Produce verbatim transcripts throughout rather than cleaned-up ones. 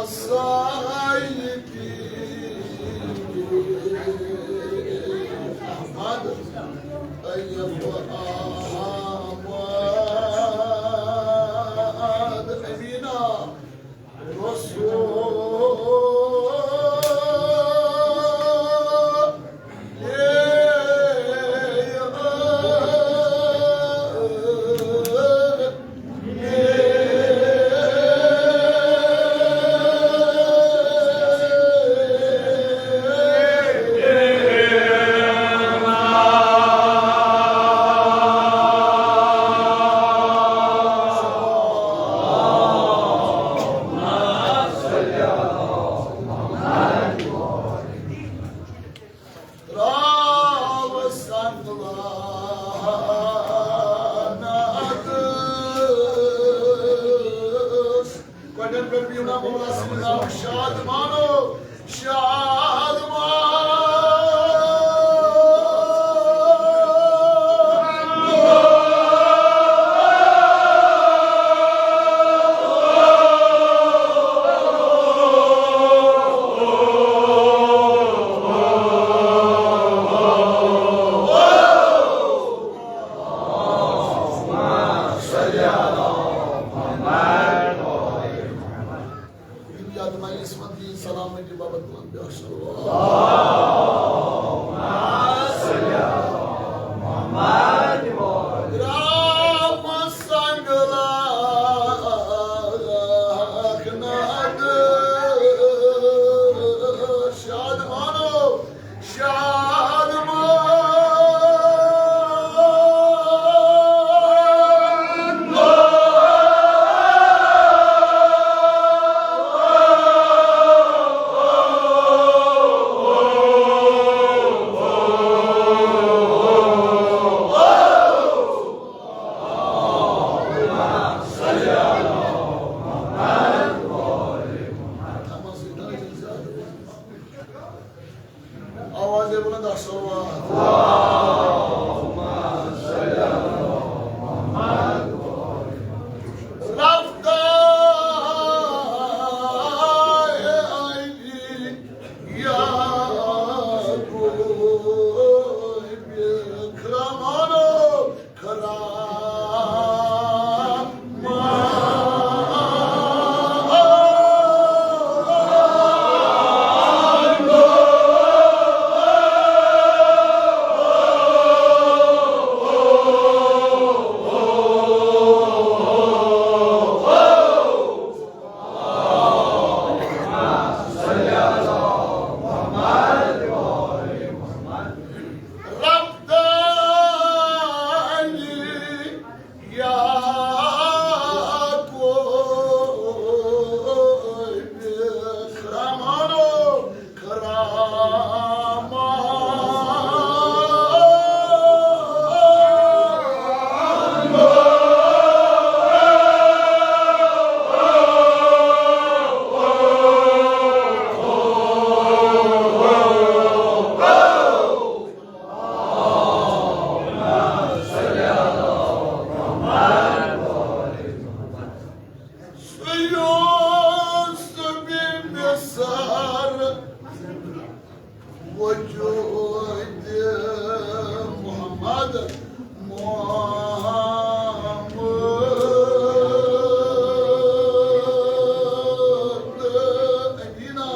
سيدي أحمد طيب أحمد أمينة رسول تراو سنگ لعنت۔ گۄڈٕنٮ۪تھ پٮ۪ٹھ بِہِو نا مولا سٕنٛدِ ناوٕ شادمانو، شادمان۔ یِم یَتھ مجلسہِ منٛز دِیِن سلامتی باپتھ تُلن بیٛاکھ صلوات۔ رام سنگ لاکھ ناد شادمانو۔ آوازے بلند آ، صلوات۔ رفتار علی یا کوئی بکرمانو۔ رفتار یا کوئی بکرمانو کرامانو۔ سُہ یُس بِمبِسار وجود محمد، محمد أمينة۔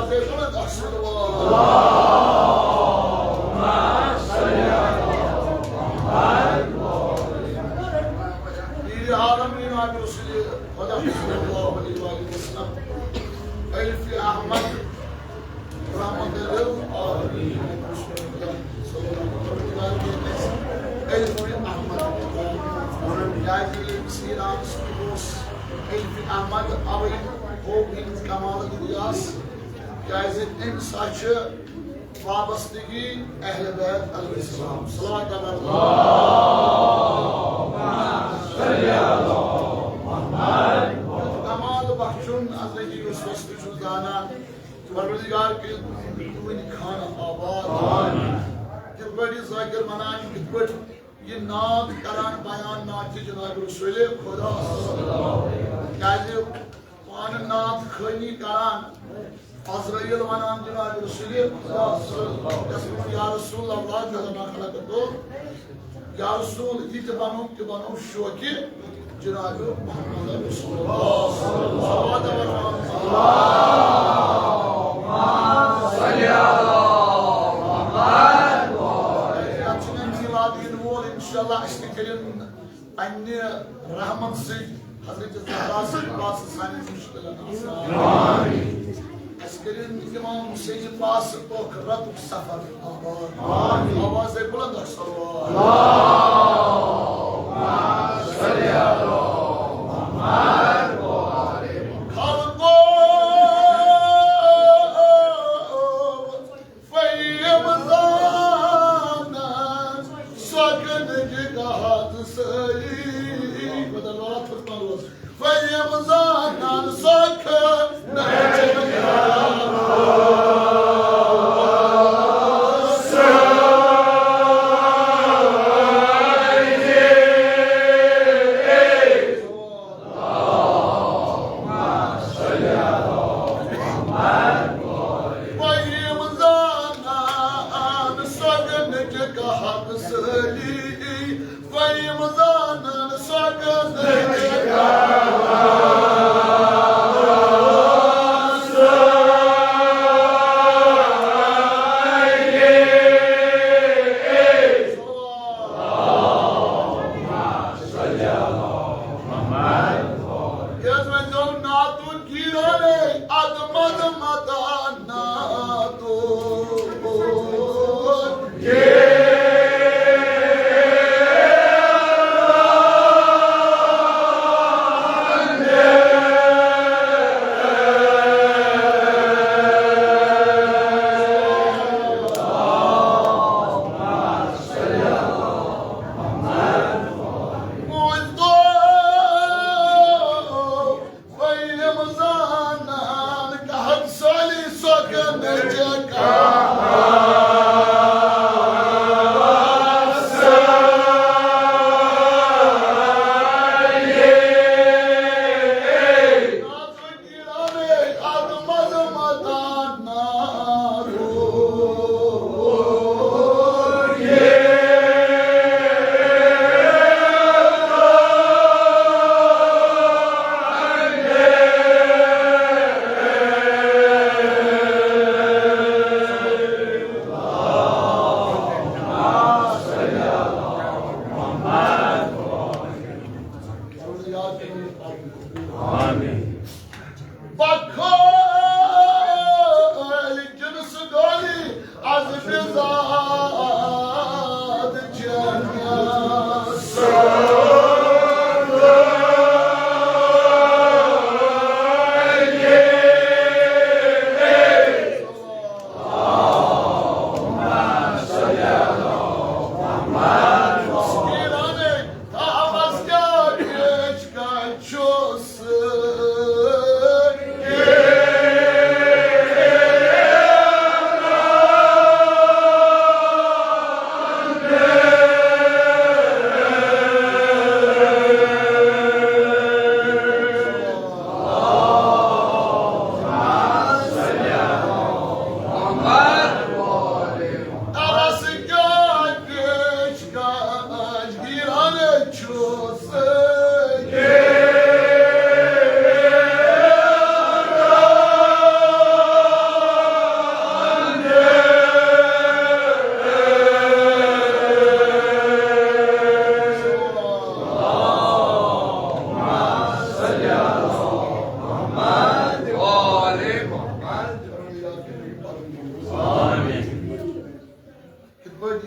پیر عالم میٖر عامر رسول خدا صلی اللہ علیہ وآلہ وسلم، الف احمد، رحمت للعالمین۔ الف احمد۔ کیازِ ییٚلہِ أمِس ایرانَس منٛز اوس الف احمد، اَوَے ہوو أمِس کمال الیاس، کیازِ أمِس سۭتۍ چھِ وابستگی اہل بیت علیہ السلام۔ صلوات علی محمد۔ کمال بخشُن، حضرت یوسفس تہِ چھُ زانان۔ پروردگار کٔرِنۍ تُہٕنٛدۍ خانہٕ آباد۔ یِتھ پٲٹھۍ یہِ ذاکر وَنان، یِتھ پٲٹھۍ یہِ نعت کران، بیان نعتِ جناب رسول خدا۔ کیازِ پانہٕ نعت خوٲنی کران، عزرائیل وَنان جناب رسول خدا۔ یَس ووٚن، یا رسول اللہ، جل ما خلقت، یا رسول، یہِ تہِ بنو، تہِ بنو شوقِ جناب محمد رسول اللہ۔ صلوات و سلام۔ یَتھ چھُ مےٚ میٖلاد یِنہٕ وول، انشاءاللہ، اَسہِ تہِ کٔرِن پننہِ رحمت سۭتۍ حضرت زہرا سٕنٛدِ پاسہٕ سانٮ۪ن مُشکِلن آسان۔ اَسہِ کٔرِن امام حسین پاسہٕ ٲخرتُک سفر آباد۔ آواز بلند اکھ صلوات۔ خلقو فہم زانن سۄ کٕنٕکۍ کہت سٲری۔ بدل والا فرمان اوس۔ فہم زانن سۄ کٕنٕکۍ کہت سٲری۔ فہم زانن سۄ کٕنٕکۍ کہت سٲری۔ فہم زانن سۄ کٕنٕکۍ کہت سٲری۔ یَس وۄنۍ زَن ناتُن گیٖرانَے اَدٕ مَدٕ مَدان ناتُن۔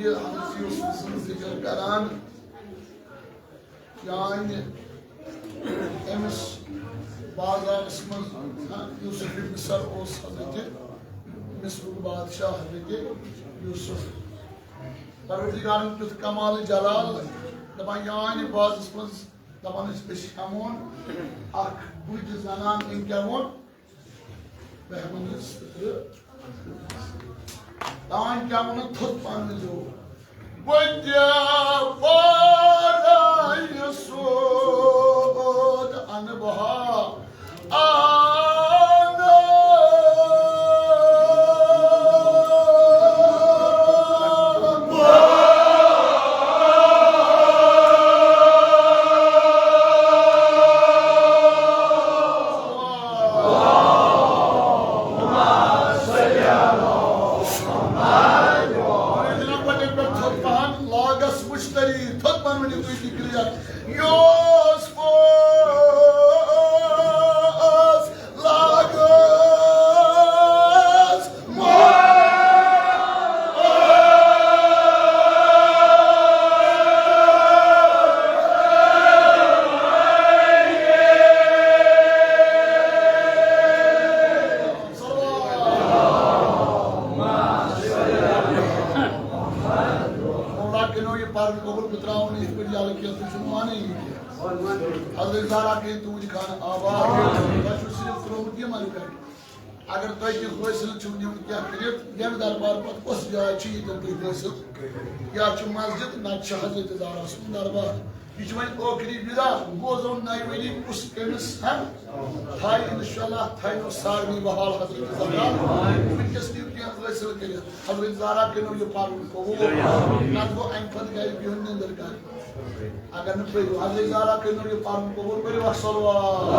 حضرت یوسف سٕنٛز ذِکِر کران، یعنی أمِس بازارَس منٛز، ہاں، یوسف مصر اوس حضرت مصرُک بادشاہ حضرت یوسف۔ پروردگارن کیُتھ کمال جلال، دپان یعنی بازرَس منٛز دپان ٲسۍ أسۍ ہٮ۪مون اکھ بُج زنان، أمۍ کیٛاہ ووٚن؟ بہمنس پترٕ۔ تام کیٛاہ ووٚنُن؟ تھوٚد پہن ؤنۍزیو۔ بہٕ تہِ پارٕ یہِ سوٗد اَنہٕ بہٕ ہا۔ آ، پتن پٮ۪ٹھ تھوٚد پہن لاگس مشتری، تھوٚد پہن ؤنِو تُہۍ تہِ clear۔ یوسفس لاگس مشتری۔ مولا کٔرِو یہِ پَرُن قبول، بہٕ ترٛاوَو نہٕ یِتھ پٲٹھۍ یَلہٕ کینٛہہ، تُہۍ چھِو نہٕ وَنٲنی کینٛہہ۔ حضرت زہرا کٔرِو تُہٕنٛدِ خانہٕ آباد، تۄہہِ چھُو صرف ترٛوومُت یِمَن پٮ۪ٹھ۔ اگر تۄہہِ تہِ حٲصِل چھُو نیُن کینٛہہ کٔرِتھ، ییٚمہِ دربار پَتہٕ کۄس جاے چھِ ییٚتٮ۪ن تُہۍ حٲصِل کٔرِو؟ یا چھُ مسجد، نَتہٕ چھُ حضرت زہرا سُنٛد دربار۔ یہِ چھُ وۄنۍ ٲخری وِدا، گوٚو زَن نَیہِ ؤری کُس کٔمِس ہٮ۪ن تھایہِ، اِنشاءاللہ تھایہِ نہٕ سارنٕے بحال حضرت زہرا۔ وٕنکیٚس دِیِو کینٛہہ حٲصِل کٔرِتھ۔ حضرت زہرا کٔرِو یہِ پَرُن قبول۔ نَتہٕ گوٚو اَمہِ پَتہٕ گَرِ بِہُن نِندٕر کَرٕنۍ۔ اگر نہٕ پٔرِو، حضرت زہرا کٔرِو یہِ پَرُن قبول، پٔرِو اَکھ صلوات۔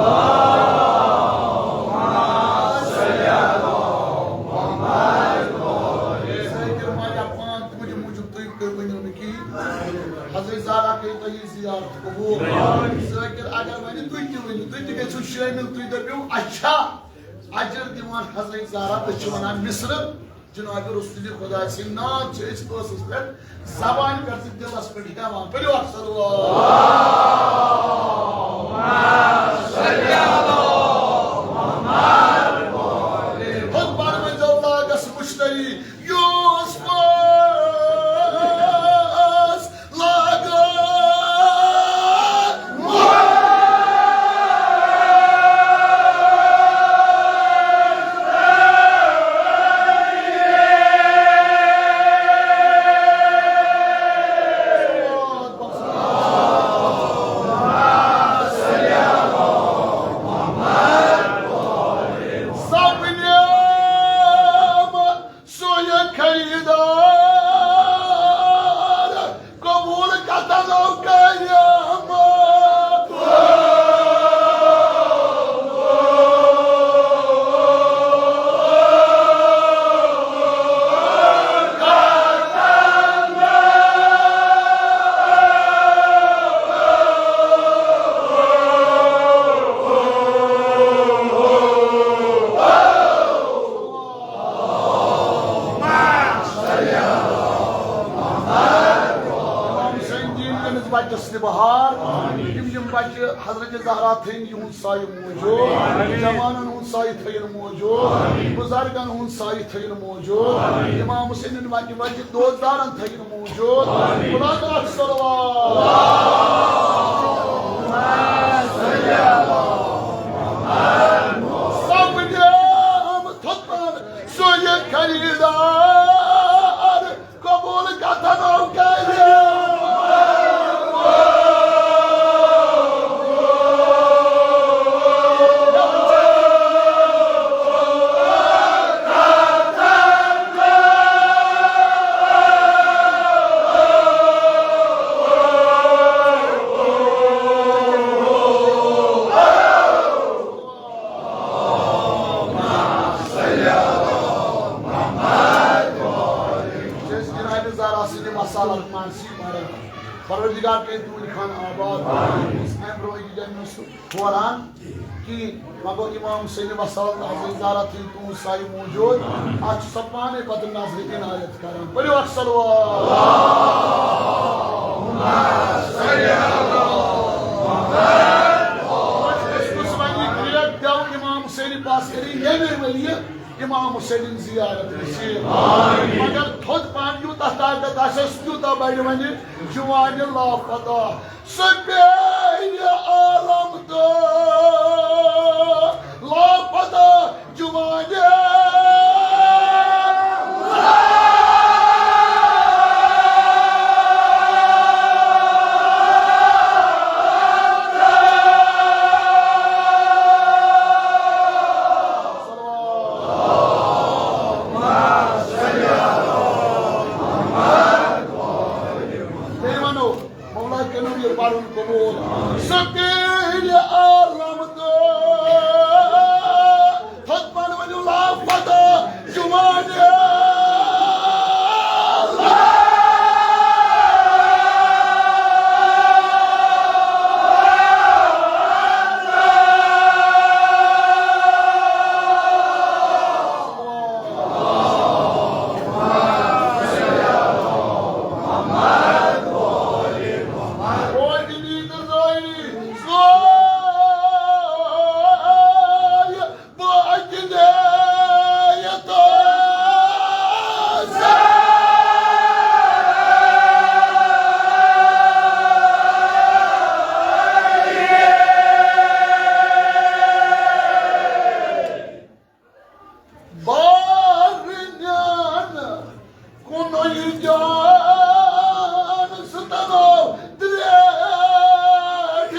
ذٲکِر ما یا پانہٕ تُہٕنٛدِ موٗجوٗب تُہۍ کٔرِو ؤنِو نہٕ کِہیٖنۍ۔ حضرت زہرا کٔرِو تۄہہِ یہِ زیارت قبول۔ ذٲکِر اگر وَنہِ تُہۍ تہِ ؤنِو، تُہۍ تہِ گٔژھِو شٲمِل، تُہۍ دٔپِو، اچھا، اجر دِوان حضرت زہرا، أسۍ چھِ وَنان مِصرٕ۔ جناب رسول خدا سٕنٛدۍ ناو چھِ أسۍ ٲسَس پٮ۪ٹھ، زبانہِ پٮ۪ٹھ تہٕ دِلَس پٮ۪ٹھ ہٮ۪وان۔ پٔرِو اَکھ صلوات۔ ہُتھ پَرٕ وۄنۍ زَو لاگَس مُشتری، یوسفَس لاگَس سپنیمہ سُہ یہِ خریٖدار قبوٗل کتنو کریمہ۔ امام حسین دین کٔمِس بچس تہِ بہار، یِم یِم بچہِ حضرت زہرا تھٲیِن یِہُنٛد سایہِ موٗجوٗد، جوانن ہُنٛد سایہِ تھٲیِن موٗجوٗد، بُزرگن ہُنٛد سایہِ تھٲیِن موٗجوٗد، امام حسینٕنۍ بچہِ بچہِ دوستدارن تھٲیِن موٗجوٗد۔ بُلاو اکھ صلوات۔ سپدے آمُت تھوٚد پہن سُہ یہِ خریٖدار، قبوٗل کتھن آو کرِ۔ چھِ أسۍ جناب زہرا سٕنٛدِ وصالت منٛز پران۔ پروردگار کٔرِنۍ تُہُنٛد خانہٕ آباد۔ اَمہِ برٛونٛہہ یہِ جنم سُہ کھوران۔ کِہیٖنۍ۔ وۄنۍ گوٚو امام حسین وصال تہٕ حضرت زہرا تھٲیِو تُہُنٛد سایہِ موٗجوٗد۔ اَتھ چھُ سۄ پانَے پَتہٕ نظرِ عنایت کران۔ پٔرِو اکھ صلوات۔ یُس وۄنۍ یہِ گرٛیپ دیو امام حسین پاس کٔرِو ییٚمے ؤریہِ امام حسین زیارت نصیب۔ مگر تھوٚد پہن یوٗتاہ طاقت آسٮ۪س، تیوٗتاہ بڑِ وۄنۍ جوانہِ لاپتہ۔ سُہ پیٚیہِ عالم تہٕ لاپتہ جوانہِ۔ بیٚیہِ وَنو، مولا کٔرِو یہِ پَرُن قبوٗل۔ سُہ تیٚلہِ عالم تہٕ تھوٚد پَہن ؤنِو لا فتح جوانہِ۔ بارنیان کُنُے جان ستنو درٛیٹھ۔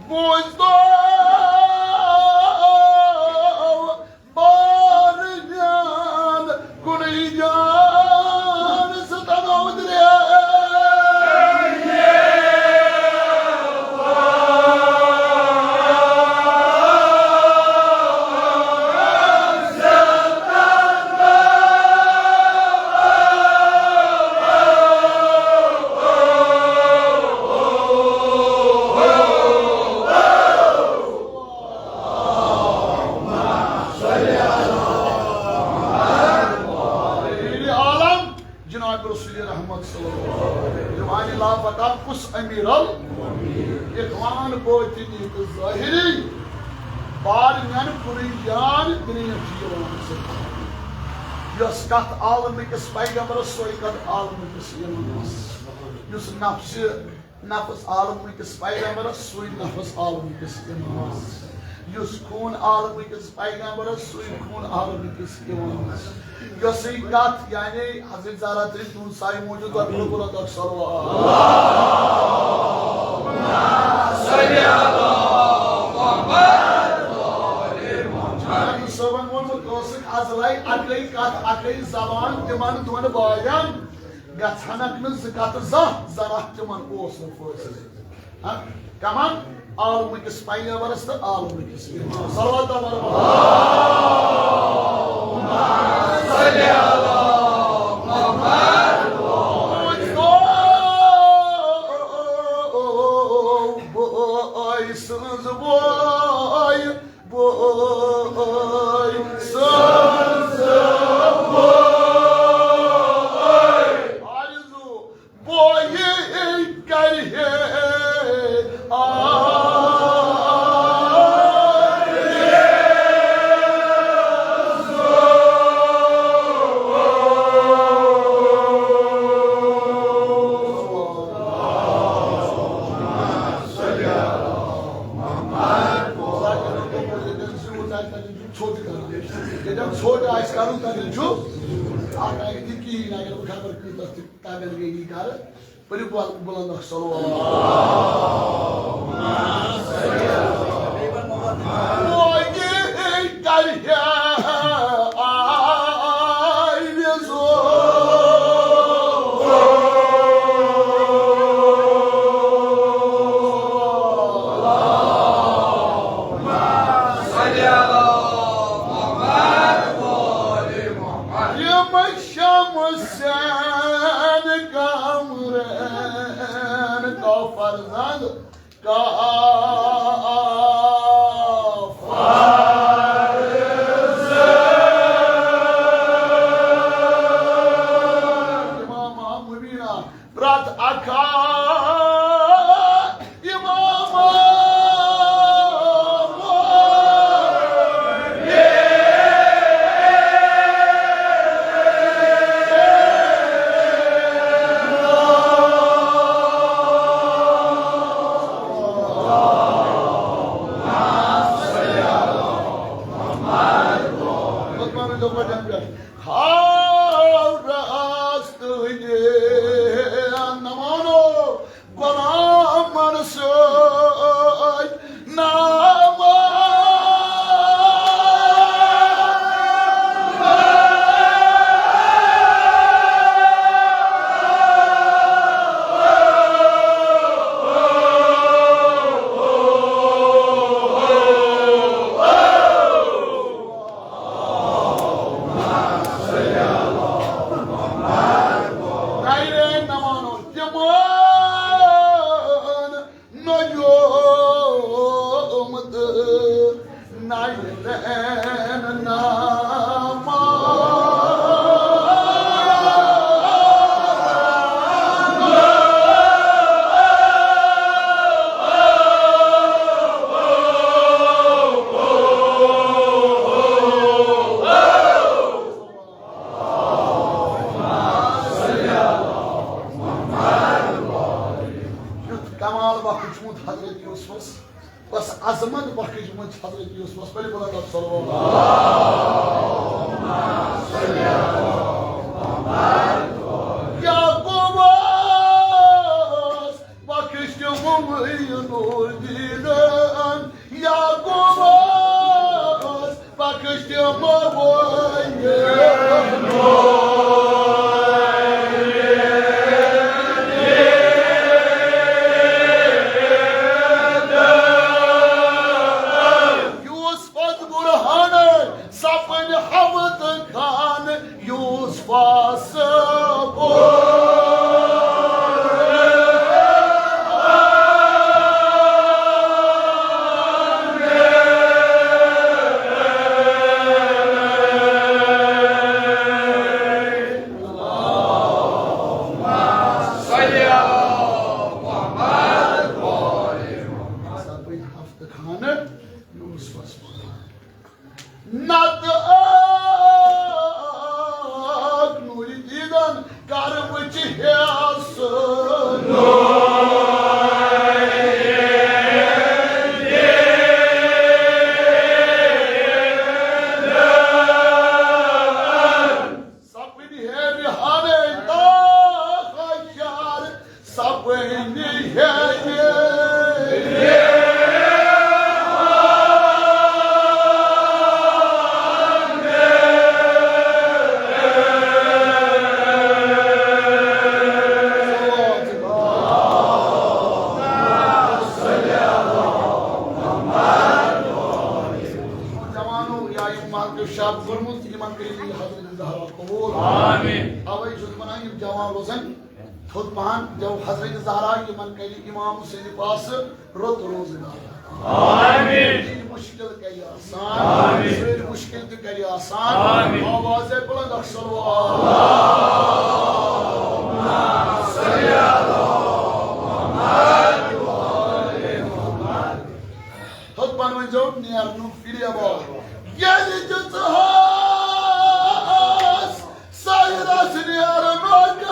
بوزتو بار جان، کُنُے جان ستنو درٛے۔ عالم جناب رسول رحمت صلی اللہ علیہ وسلم۔ جوانی لا پتہ کس امیر ال اخوان باطنی تہٕ ظاہری بار نین کُنُے جان دنیا چھ یوان۔ یۄس کتھ عالم کس پیغمبرس، سۄے کتھ عالم کس امامس۔ یُس نفس نفس عالم کس پیغمبرس، سُے نفس عالم کس امامس۔ یُس خون عالم کس پیغمبرس، سُے خون عالم کس امامس۔ یۄسٕے کتھ، یعنی حضرت زہرا تہٕ تُہُنٛد سایہِ موٗجوٗد، تۄہہِ پَرو بُلند اکھ صلوات۔ صٲبن ووٚنمُت اوسُکھ، از لگہِ اکٕے کتھ، اکٕے زبان تِمن دۄن باین۔ گژھنکھ نہٕ زٕ کتھ زانٛہہ ذرا تِمن اوس نہٕ فٲصلہٕ۔ ہاں، کمن؟ عالمہٕ کِس پیغمبرس تہٕ عالمہٕ کِس امام۔ صلوات و برکات۔ بوے سٕنٛز بوے۔ بوے سٕنٛز بوے۔ آرزو بوے کرِ ہے آرزو۔ ژھوٚٹ کران۔ ییٚتٮ۪ن ژھوٚٹ آسہِ کرُن، تَتٮ۪ن چھُ اَتھ آسہِ نہٕ کِہیٖنۍ، اگر بہٕ خبر کۭژاہ تہِ تَگَن گٔے یہِ کَرٕ۔ پٔرِو بُل-، بُلند اکھ صلوات۔ وۄنۍ کرِ ہا کامران کا فرزند کا فرزند۔ امام مبینہ پرٛتھ اکھ امام۔ ہاو راست نمانو غلامن سۭتۍ نامہ۔ ناینین نمانو تِمن نجوم تہٕ ناینین ناما۔ یُتھ کمال بخشمُت حضرت یوسفس، بس عظمت بخشمٕژ حضرت یوسفس۔ پٔرِو بلند صلوات۔ یعقوبس بخشمُت نور دیدن، یعقوبس بخشمُت۔ یوسفس برہان سپن حوت خان یوسفس۔ نتہٕ اکھ نوٗرِ دیٖدن کر وٕچھِ ہے سُہ۔ سپٕدۍ ہے رِہانے تاخ شہر، سپٕدۍ ہے جوانو، یا یِم مرد شب کوٚرمُت، یِمن کٔرِو یہِ حضرت زہرا قبول۔ آمین۔ اوے چھُس بہٕ ونان، یِم جوان روزن تھوٚد پہن، جو حضرت زہرا یِمن کرِ امام حسین پاسہٕ رُت روزگار۔ آمین۔ یہِ مُشکل کرِ آسان۔ آمین۔ سٲری مُشکل تہِ کرِ آسان۔ آمین۔ آواز ہے بلند اکھ صلوات۔ تھوٚد پہن ؤنۍ زیو نیرنُک فِریبا۔ ییٚلہِ تہِ ژٕ ہاس سایرس نیرنُک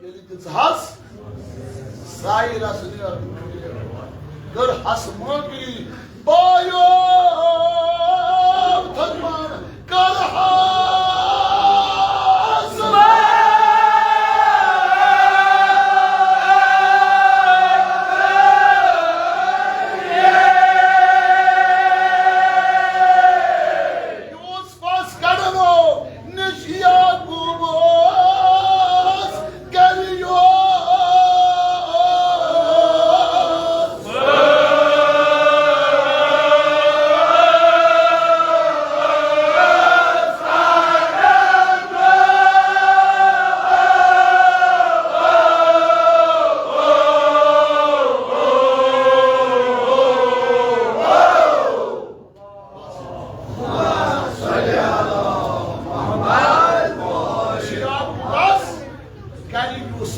ییٚلہِ دِژہَس سایرس نیرنُک فِریب، کٔرہَس مٲنٛگی بایو تھرمان، کٔرہَس یوسفس کڑنو نش یعقوبس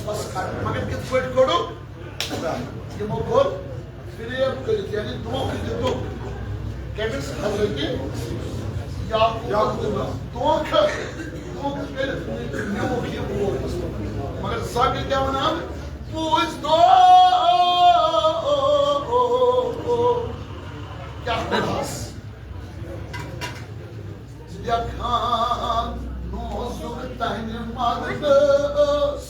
بس کر، مگر کِتھ پٲٹھۍ کوٚڑُکھ؟ یِمو کوٚر فریب کٔرِتھ، یعنی دھوکہٕ دیُتُکھ۔ کٔمِس؟ حضرت یعقوبس دِژ دھوکہٕ، دھوکہٕ کٔرِتھ نیوٗکھ یہِ اوٗرۍ۔ مگر ژۄپہِ کیٛاہ وَنان؟ پوٗژۍ دۄہ کیٛاہ کوٚرہَس؟ لیکھان نوزُک تنہِ مددس،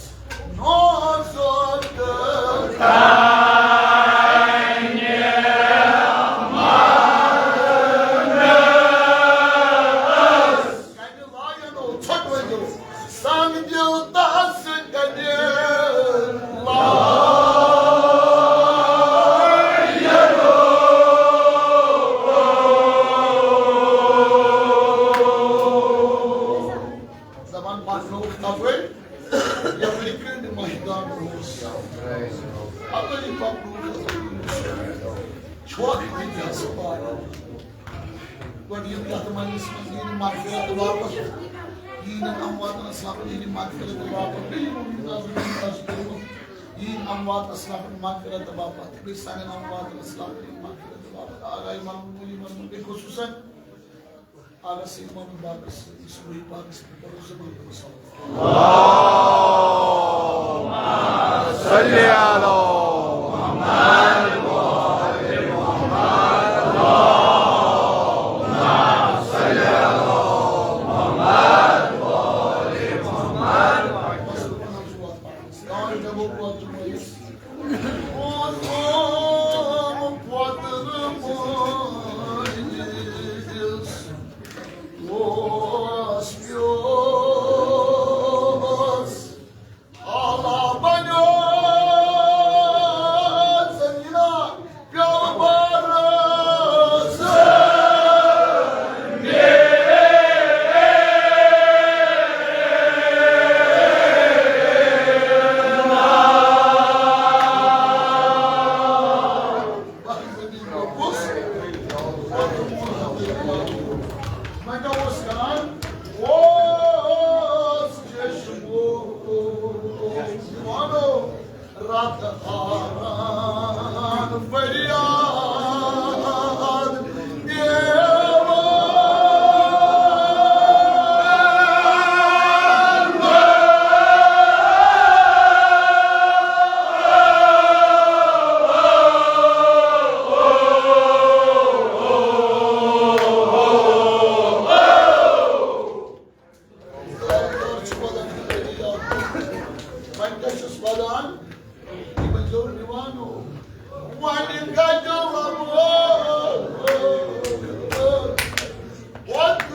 نوزُک تنہِ مددس۔ کنہِ لایَن او ژھۄٹہٕ ؤنِو، سنگ دِل تس کنہِ لایَن۔ زبان پکنووُکھ تپٲرۍ، یپٲرۍ کٔنڈۍ مٲدان اوس۔ اپٲری پکنووُکھ، چھوکھ دِتۍ ہس پارٕ۔ گۄڈٕ یِم یتھ مجلسہِ منٛز یِہِنٛدِ مغفرت باپتھ، یِہِنٛدٮ۪ن امواتن اسلافن یِہِنٛدِ مغفرت باپتھ، بیٚیہِ یِمو یِم نظرِ منٛز کوٚرمُت، یِہِنٛدِ اموات اسلافن مغفرت باپتھ، بیٚیہِ سانٮ۪ن امواتن اسلافن یِہِنٛدِ مغفرت باپتھ، آغا امام المومنین، بیٚیہِ خصوصاً آغا سید محمد باقر صٲب، یُس روحی پاکس پٮ۪ٹھ پروز زمان اوس۔ صلی علی محمد۔ وۄنۍ کیٛاہ اوس کران؟ اوس چشمو دیوانو رت ہاران فریاد دیوان۔ وۄنۍ کیٛاہ چھُس وَدان؟ یہِ ؤنۍزیو رِوانو۔ وۄنۍ کَتہِ وَنو؟ وۄنۍ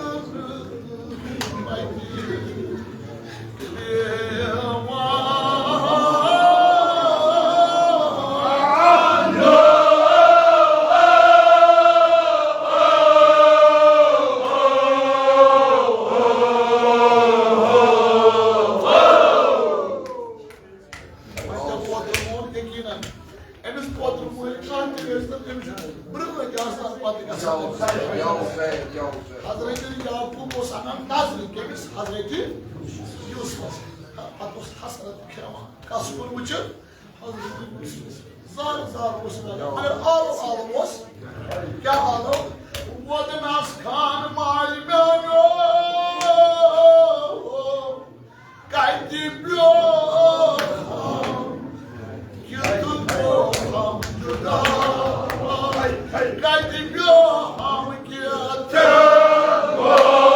کیٛاہ پوتُر مول یقیناً أمِس پوتُر مٲلۍ کانٛہہ تہِ گژھِ نہٕ، أمِس چھُ برٛونٛہہ تہِ آسان پتہٕ گژھان۔ حضرت یعقوب اوس اَنان نظرِ کٔمِس؟ حضرت یوسفس۔ پتہٕ اوس حسرت کھٮ۪وان۔ کس کُن وٕچھِتھ؟ حضرت یوسفس۔ زار زار اوس کران، مگر آلو آلو اوس۔ کیٛاہ آلو؟ وۄدنس خان مالہِ میٛانیو۔ کتہِ بیوہم کِتھ گوہم جُدا؟ کتہِ بیوہم کِتھ گوہم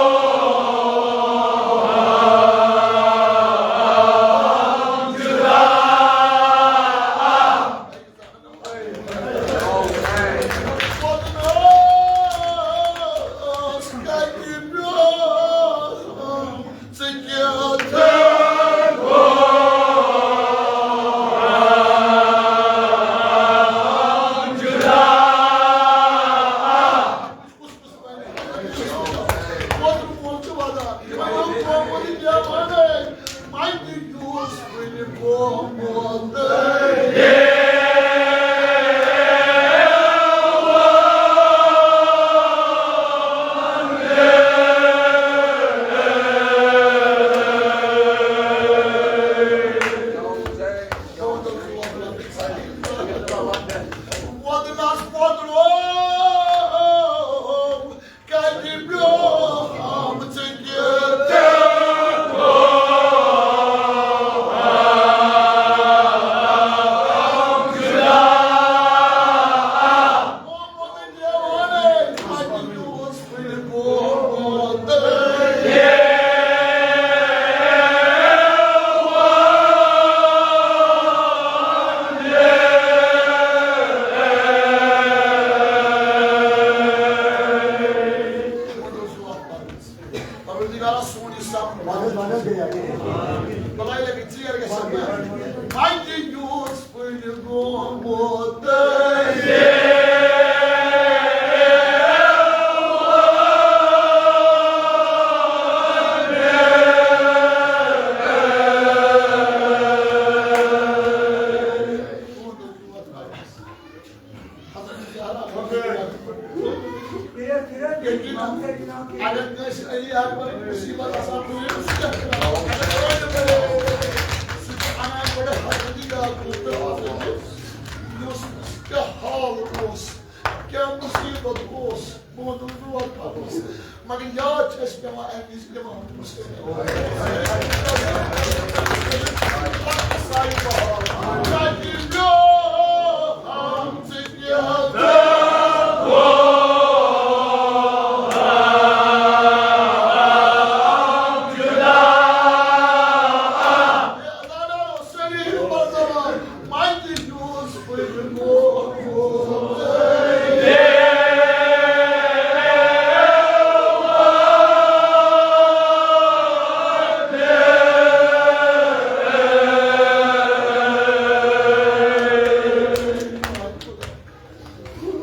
جُدا؟ مُصیٖبت آسان، سُہ چھُ اَنان گۄڈٕ حضرت یعقوب تہٕ آسان، یہِ اوس، کیٛاہ حال اوس، کیٛاہ مُصیٖبت اوس، بہٕ وَنہٕ نہٕ یور پَرُس، مگر یاد چھِ اَسہِ پٮ۪وان اَمہِ وِزِ اِمام حُسین۔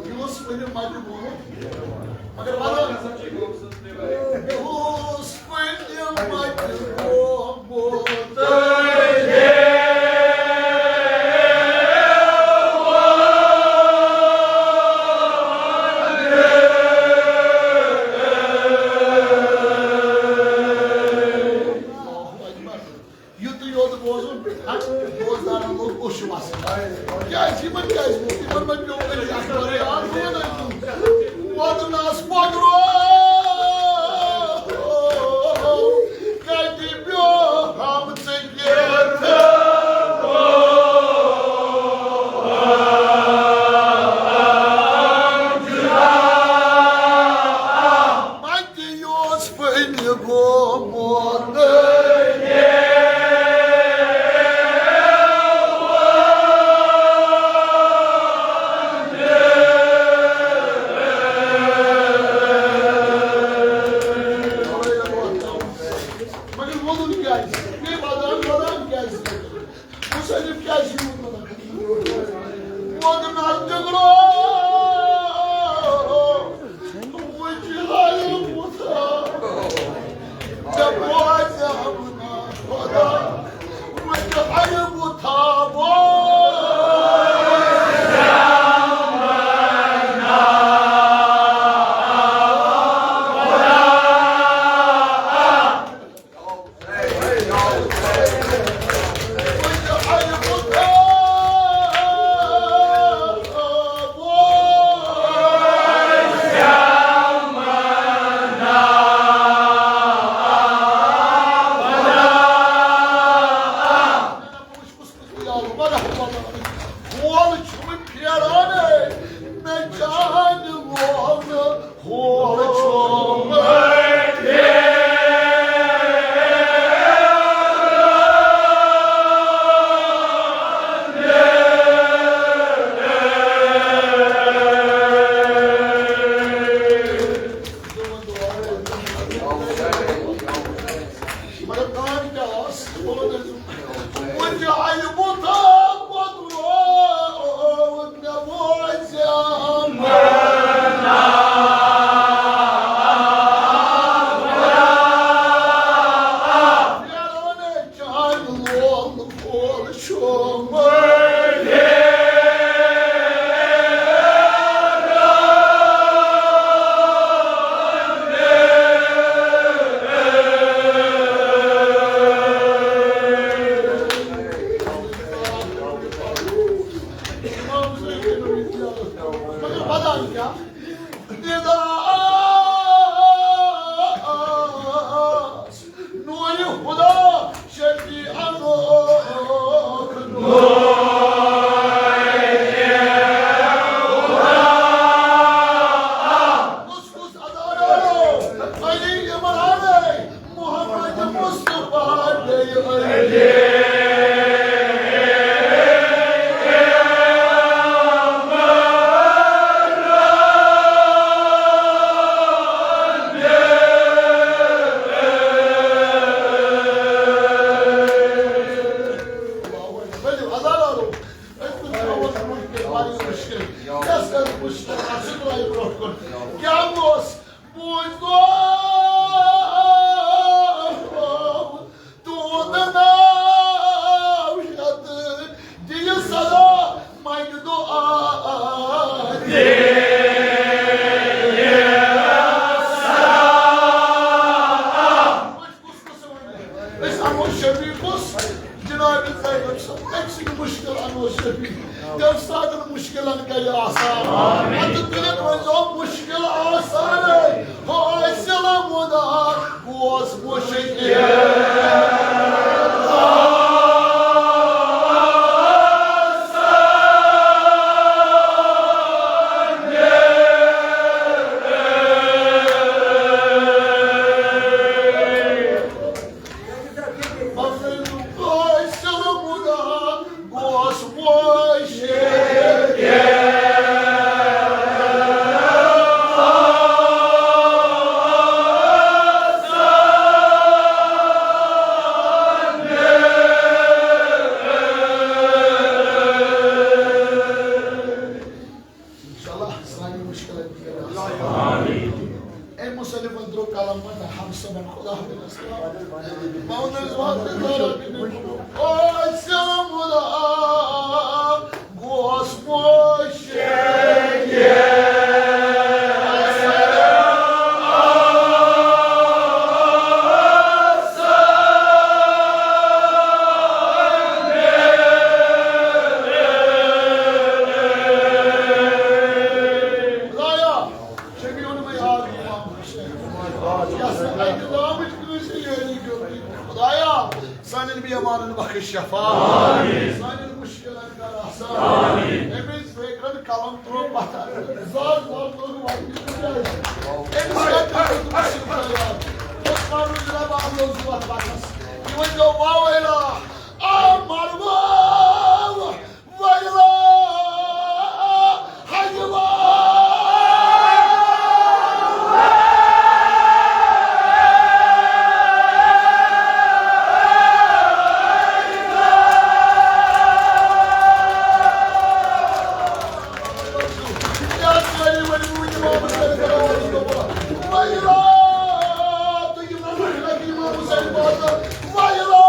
یہِ اوس ؤنِو مَتہِ گوٚمُت، مگر وَنان مےٚ اوس ؤنِو مَتہِ گوٚمُت۔ یُتُے یوت بوزُن، بوزدارن لوٚگ اوٚش وَسُن۔ کیٛازِ یِمن کیٛازِ ووٚن؟ یِمن ما پیوٚو علی اکبر یاد؟ ووٚنُن، ووٚنُن آس پۄدرو، کَتہِ پیوٚو ہم ژٕ کیٛاہ؟ مَتہِ یوت وۄنۍ گوٚمُت۔ مگر ووٚنُن کیٛازِ؟ بیٚیہِ وَدان وَدان کیٛازِ؟ مُصنِف کیٛازِ چھُ یوٗت وَنان؟ ووٚن نہ ٹُکڑو، وٕچھ ہَے بُتھا، مےٚ بوزیٛاو نہ خۄدا، وٕچھ ہَے بُتھا، بوزیٛاو نہ خۄدا۔ وول چھُم پھیران، مےٚ چانہِ وول۔ مگر کامہِ کیٛاہ ٲس؟ وۄنۍ چھِ آیہِ بُتھا پتہٕ روو مےٚ بوزیٛام۔ پھیران چانہِ لول وول چھُم۔ نورِ خدا شفیع انوکھ نور۔ کُس کُس ادارو؟ علی عمران، محمد مصطفیٰ بیٚیہِ علی۔ ؤلِو، ادارو۔ أسۍ تہِ تھاوو برٛونٛہہ کِنۍ واریاہ مُشکِل۔ یۄس زَن مُشکِل آسہِ، سُہ ترٛٲیِو برٛونٛہہ کُن۔ کیٛاہ اوس؟ بوٗزو تُہُنٛد ناو ہٮ۪تھ دِیِو صدا، منٛگہِ دُعا دِیِو صدا۔ مُشکِل اَنو شفیع، تَمہِ ساتہٕ مُشکِلن کَرِ آسان۔ اَتھٕ تُلِتھ ؤنۍزیو، مُشکِل آسان، حٲصِل مُدا گوس مُشکِل۔ انشاءاللہ سانہِ مُشکِلن تہِ کَرِ آسان۔ آمین۔ أمۍ مُصنِفن ترٛوو قلم پتہٕ حمزہ صٲبن خدا حافظ۔ مولوی صٲب، او سلام اللہ، گوس مُشکِل۔ خدایا، شفیع المعیار امام حسین۔ یس نہٕ اکہِ گامٕچ کٲنٛسہِ یٲری کٔر۔ خدایا، سانٮ۪ن بیمارن بخش شفا۔ سانٮ۪ن مُشکِلن کر آسان۔ أمِس بیٚکرن قلم ترٛوو پتھر۔ زار زار لوٚگ وۄنۍ۔ أمِس کتہِ دیُت مُشکِل خدایا؟ اوس پنُن جناب عبدالزوت پتس۔ یہِ ؤنۍ زیو واویلا۔ آ مروو۔ ویلا، حیوا۔ ویلا، تُہۍ یِم نظر لگہِ امام حسین بازر۔ ویلا۔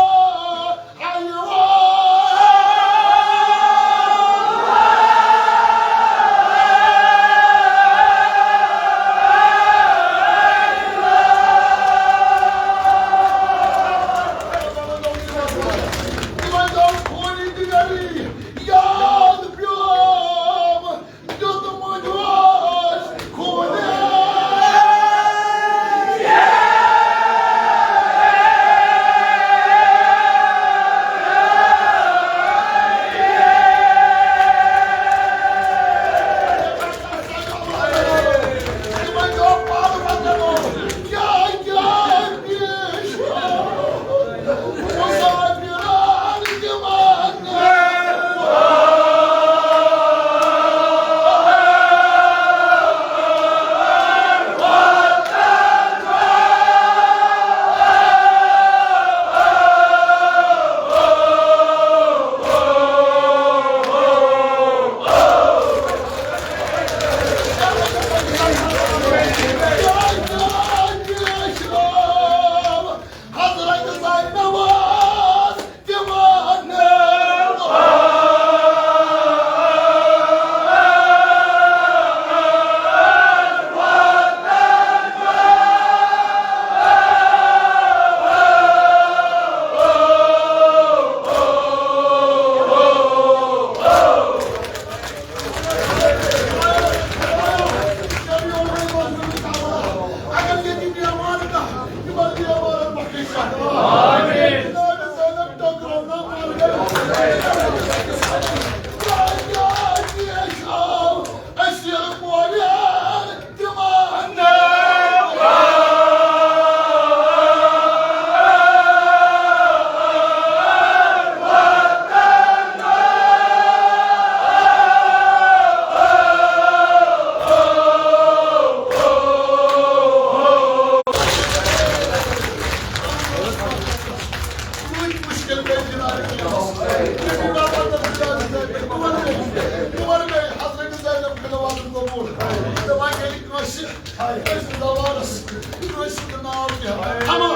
کٲنٛسہِ زمانس، کٲنٛسہِ ہُنٛد ناو تہِ ہٮ۪وان۔ اما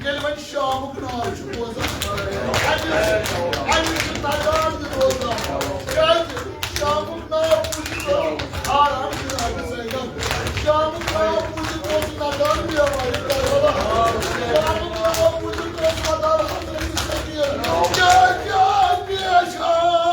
ییٚلہِ وۄنۍ شامُک ناو چھُ بوزان، اَمہِ، اَمہِ چھُ تَگان تہِ روزان۔ کیٛازِ؟ شامُک ناو بوٗزِتھ آرام جناب زینب۔ شامُک ناو بوٗزِتھ اوس نَدان بیمارِ کربلا۔ شامُک ناو بوٗزِتھ اوس نَدان حضرت سکین۔ کیٛاہ، کیٛاہ پیش آو؟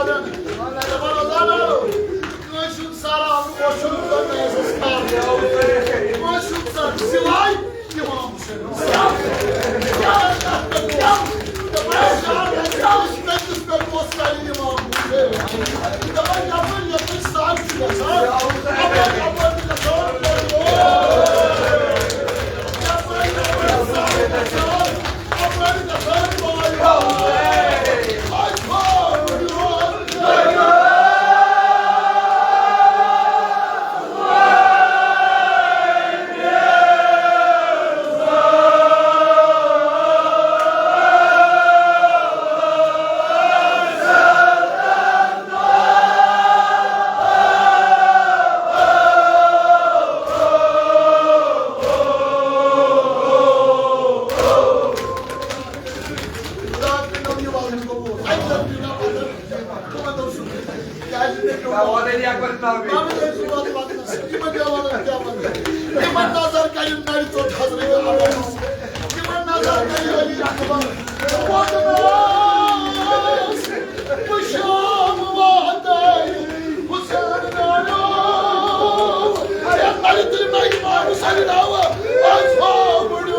کٲنٛسہِ ہُنٛد سر آو نہٕ اوشُن زن نہٕ احساس کرنہٕ۔ کٲنٛسہِ ہُنٛد سر سوائے امام حسین۔ دپان یپٲرۍ یپٲرۍ سر چھُ گژھان، اپٲرۍ یپٲرۍ چھُ گژھان۔ یِمن نظر کَرِ نَرِ ژوٚٹ حضرت عباس۔ یِمن نظر کَرِ علی اکبر۔ وَدنَس پُشام واتَے حسین میٛانیو۔ اے نَرِ تُلہِ نَرِ مانُس علی راوٕ۔ اَز ہاو بُڈیو۔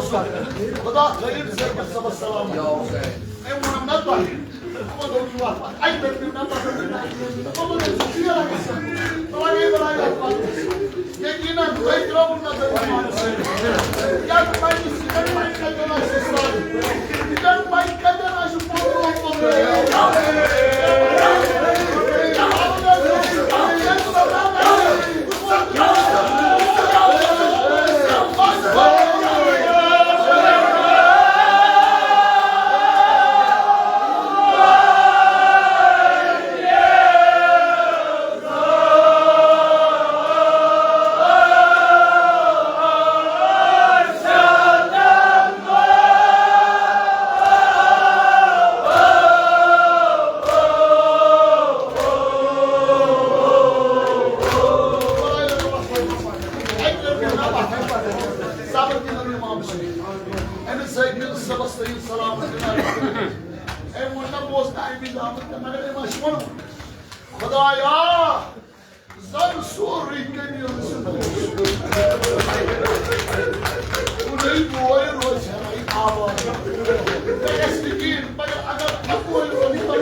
خدا خٲلِق زیربَس صٲبَس سلام۔ أمۍ ووٚنُم نہ تۄہہِ۔ یِمو دوٚپ، "یہِ وَتھ پَتھ اَکہِ دۄہ پیٚو مےٚ پَتہٕ دیُن۔ یِمو دوٚپ، ژٕ چھُکھ یہِ لَگان سا؟ ژٕ لَگے بَلاے یَتھ پَتہٕ۔" یقیٖناً، تۄہہِ ترٛٲوٕم نظر ایٖمانَس سۭتۍ۔ یَتھ پَنٕنِس، یہِ کَتہِ پَنٕنۍ کَتہِ وَنان چھِ سِسٹَر؟ یہِ کَتہِ پَنٕنۍ کَتہِ وَنان چھِ پوٚز روٗد پوٚز روٗد؟ أمِس زٲگۍ دِلہٕ صٲبَس تھٲیِو سلامت جِناب۔ أمۍ ووٚن نہ، بہٕ اوسُس نہٕ اَمہِ وِزِ آمُت کینٛہہ، مگر أمۍ آسہِ ووٚنمُت، خدایا، زَن سورُے کٔمۍ یٲژ کُنُے بوے روزِ ہَے آباد۔ مےٚ گژھِ نہٕ کِہیٖنۍ، مگر اگر اَکوے روزِ، مےٚ روزِ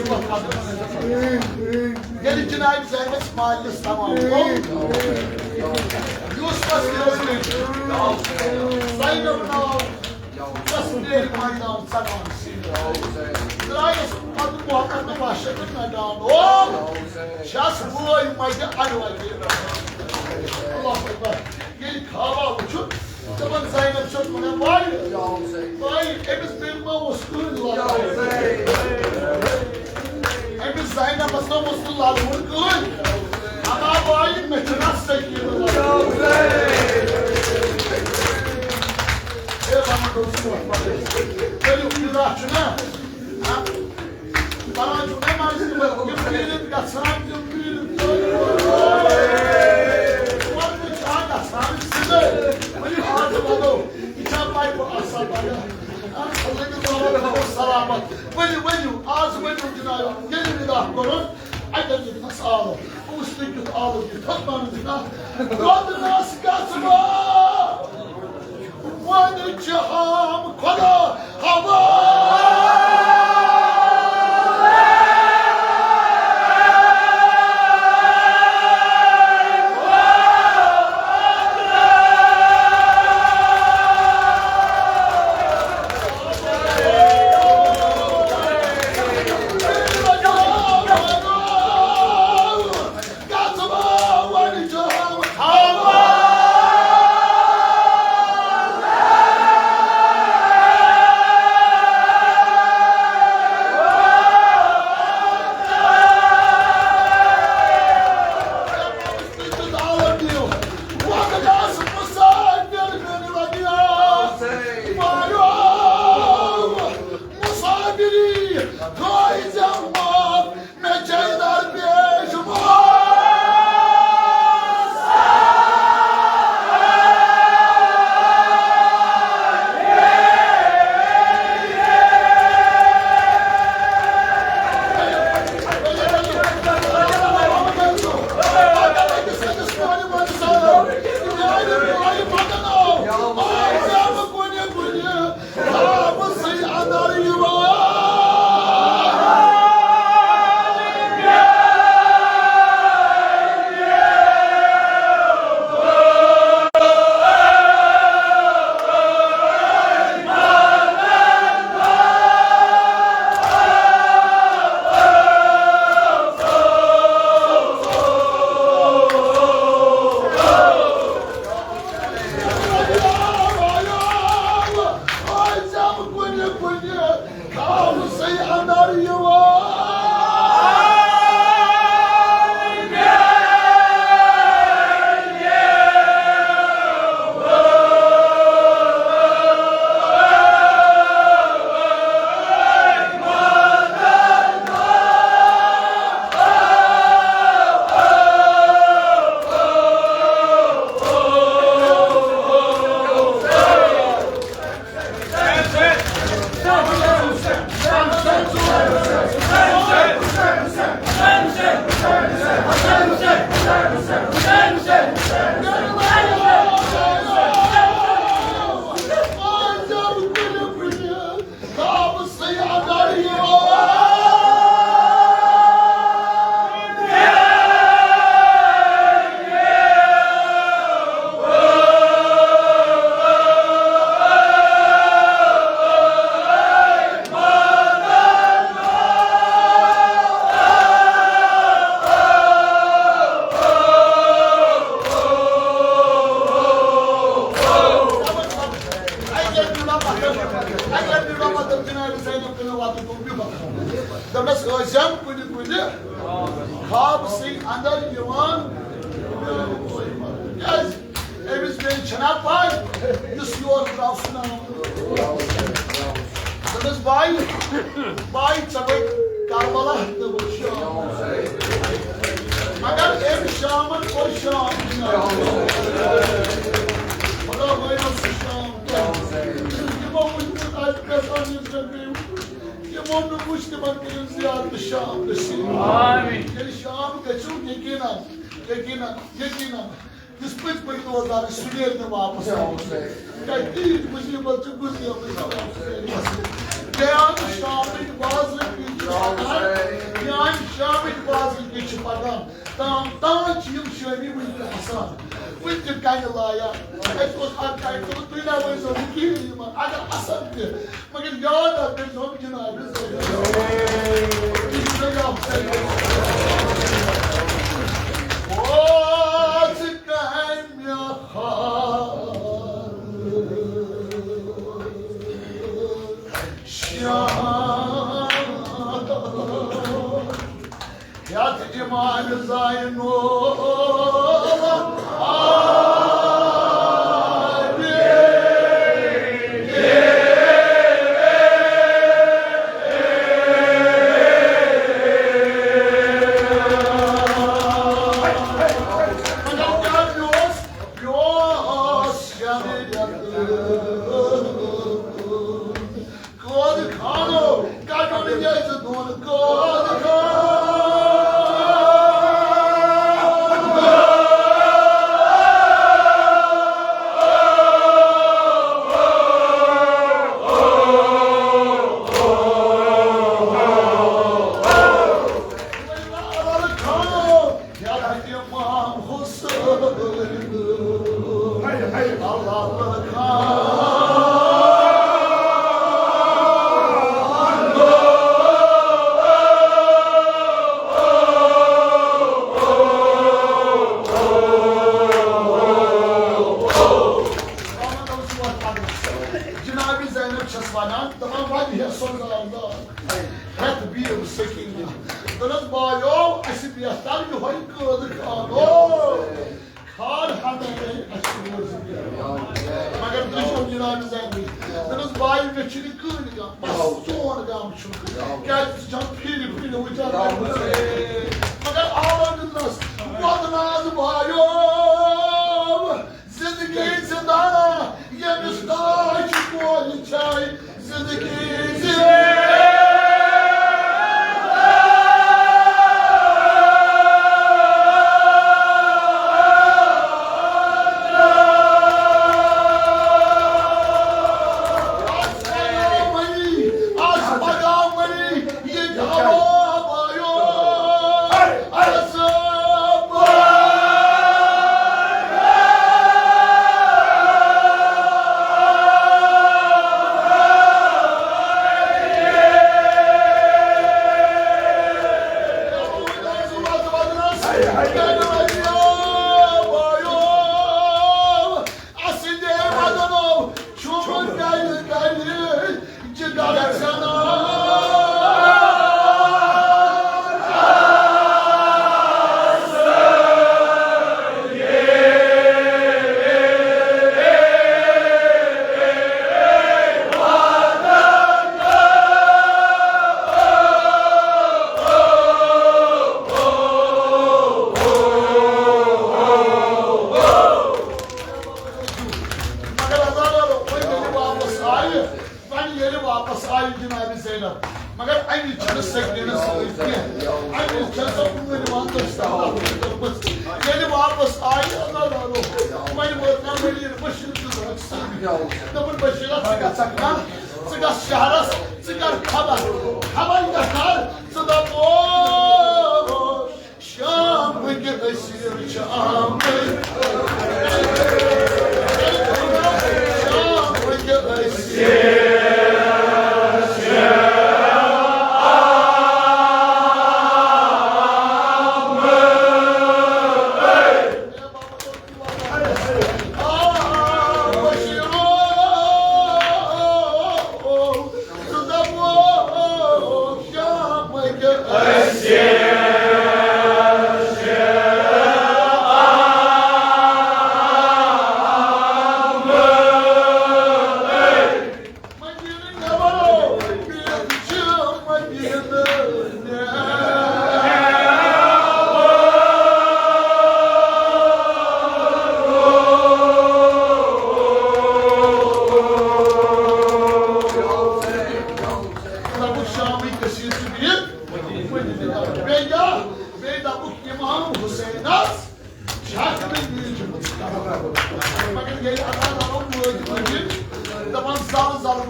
ماجہِ زِندٕ۔ ییٚلہِ جناب زینبس مالِس تمام گوٚو، یوسفس یہِ اوس زینب ناو، یۄس میٲنۍ ماجہِ ناو ژٹان سی۔ درایس پتہٕ محبت تہٕ وحشت نہ ڈانو۔ چھس وٲے مجہِ اڑوَے۔ اللہ اکبر۔ ییٚلہِ خوابا وٕچھُن، دَپان زینب چھَس وَنان، "واے، واے، أمِس بیٚنہِ ما اوس کٕہٕنۍ لَلہٕ؟ أمِس زینبَس ما اوس نہٕ لَلہٕ وُن کٕہٕنۍ؟ اَما واے، مےٚ چھُنہ سکیٖنہٕ لَلہٕ۔" ہے، وَنان اوس یہِ وَتھ پَتہٕ۔ ؤلِو، یہِ رَٹھ چھُنہ۔ ژلان چھُ مےٚ منٛز، یِم پیٖرِتھ گژھان، تِم پیٖرِتھ۔ وۄنۍ چھا گژھان سیوٚدُے؟ ؤلِو، آز وَنو، یہِ چھا پَے بہٕ آسا پَگاہ؟ اَتھ لٔگِو بابا، بابا سلامت۔ ؤلِو، ؤلِو، آز ؤلِو جِناب، ییٚلہِ وِدا کوٚرُن، اَتٮ۪ن ییٚتہِ نَس آو۔ وٕچھ تُہۍ کیُتھ آو، یہِ تھوٚد پَنُن جِناب۔ دۄدٕ نَس گژھٕ بہٕ۔ وۄنۍ چھِ ہام خۄدا ہوا۔ اگر نہٕ رحمت جناب زینب کُنہِ وقتہٕ گوٚو، مےٚ وَنہٕ۔ دوٚپنَس، ٲسۍ زَن کُنہِ کُنہِ خواب سٕے اندر یِوان۔ کیٛازِ؟ أمِس بیٚنہِ چھَنا پَے، یُس یور درٛاو سُہ ناو۔ دوٚپنَس، بھائی، بھائی، ژےٚ گوٚے کربلا تہٕ وٕچھ شام۔ مگر أمۍ شامَن کوٚر شام۔ خدا وٲیِو سُہ شام۔ یِمو وٕچھ نہٕ اَتہِ پٮ۪ٹھ آمٕتۍ زَن بیٚیہِ وٕچھ۔ یِمو نہٕ وٕچھ تِمَن کٔرِو زیارت شام نصیٖب۔ آمین۔ ییٚلہِ شام گٔژھِو، یقیٖناً، یقیٖناً، یقیٖناً، یُس پٔتۍ پٔتۍ روزدار چھُ، سُہ نیرِ نہٕ واپس۔ کیٛازِ تیٖتۍ مُصیٖبت چھِ گُزریمٕتۍ۔ بیان شامٕکۍ بازرٕ کِنۍ چھِ پَکان، بیان شامٕکۍ بازرٕ کِنۍ چھِ پَکان۔ تام تام چھِ یِم شٲمی وٕنہِ تہِ اَسان، وٕنہِ تہِ کَنہِ لایان۔ اَسہِ اوس اَکھ کَنہِ تُلُن، تُہۍ نہ ؤنۍزیو نہٕ کِہیٖنۍ یِمَن۔ اگر اَسان تہِ، مگر یاد آو تٔمۍ سُنٛد جناب زینب۔ یہِ چھُ مےٚ یاد۔ اوس کَنہِ خال شام۔ یتھ امام زینو۔ قٲدٕ خانو، کَڑُن یہِ زٕ دۄن قٲدٕ خان۔ جناب زینب چھس ونان، دپان، وۄنۍ ہیٚہ سۄ زال زال۔ ہٮ۪تھ بیٖٹھ سکیٖنہ۔ دوٚپنس، بایو، اَسہِ بہتر یِہوٚے قٲدٕ خانو۔ خار ہمے گٔے اَسہِ روزٕ۔ مگر تُہۍ چھِو جناب زینب۔ دوٚپنس، بایو، مےٚ چھُنہٕ کٕہٕنۍ غم، بس چون غم چھُ۔ کیٛازِ ژٕ چھَکھ پھِرِ پھِرِ وٕچھان۔ مگر آو دیُتنس، وۄدناز بایو۔ زندگی زندہ، ییٚمِس تاج کورِ چھے، زندگی زندہ۔ آز پگاہ مٔری، آز پگاہ مٔری، یہِ جواب آیو۔ مگر اللہ تعالیٰ، وۄنۍ ییٚلہِ واپس آیہِ، وۄنۍ ییٚلہِ واپس آیہِ جناب زینب، مگر اَمہِ چھُنہٕ سکیٖنس سۭتۍ کینٛہہ۔ اَمہِ چھےٚ سۄ کٲنۍ واتنس تام کٔرمٕژ۔ ییٚلہِ واپس آیہِ، اللہ تعالیٰ، وۄنۍ وٲژ نہ مدیٖنہٕ بشیٖر تہٕ زٲج سۭتۍ۔ دوٚپُن، بشیٖرا، ژٕ گژھکھ نا، ژٕ گژھ شہرس، ژٕ کر خبر، خبر کر، ژٕ دپو۔ شامٕکۍ أسیٖر چھِ آمٕتۍ۔ شامٕکۍ أسیٖر چھِ آمٕتۍ۔ آ، بشیٖرو،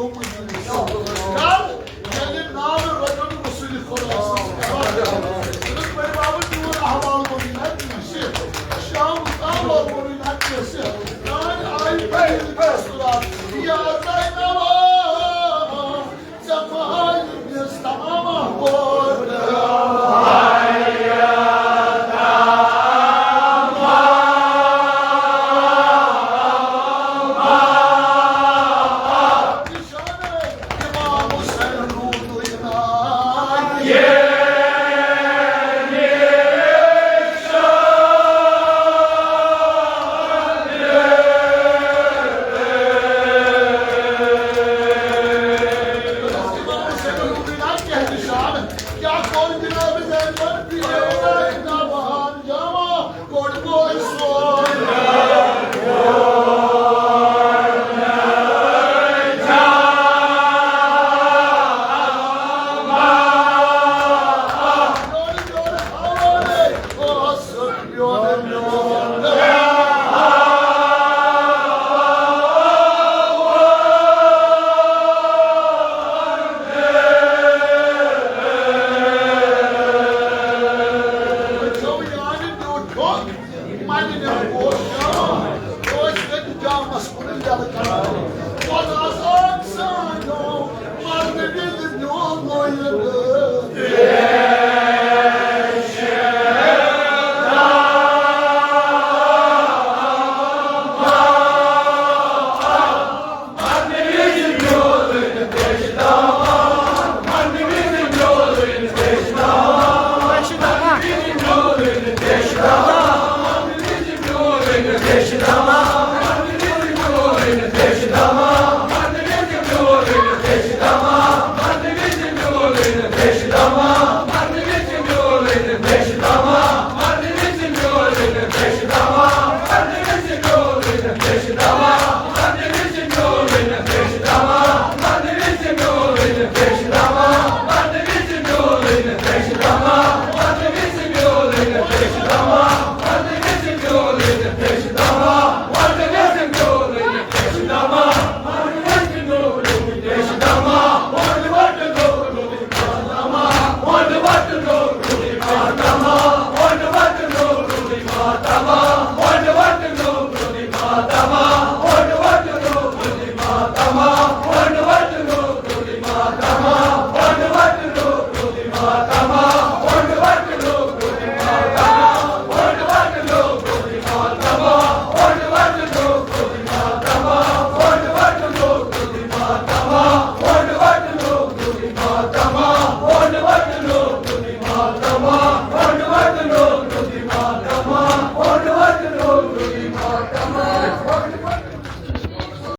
ییٚلہِ ناو رَٹَن رسول خدا صلی اللہ علیہ وسلم۔ تٔمِس پَرِ بابا چون احوال وَنُن نہ کٲنٛسہِ، شام احوال وَنُن نہ کٲنٛسہِ۔ نانۍ آیہِ پَرِ دستورات، یا زینبا، ژےٚ مہٕ ہاے أمِس تمام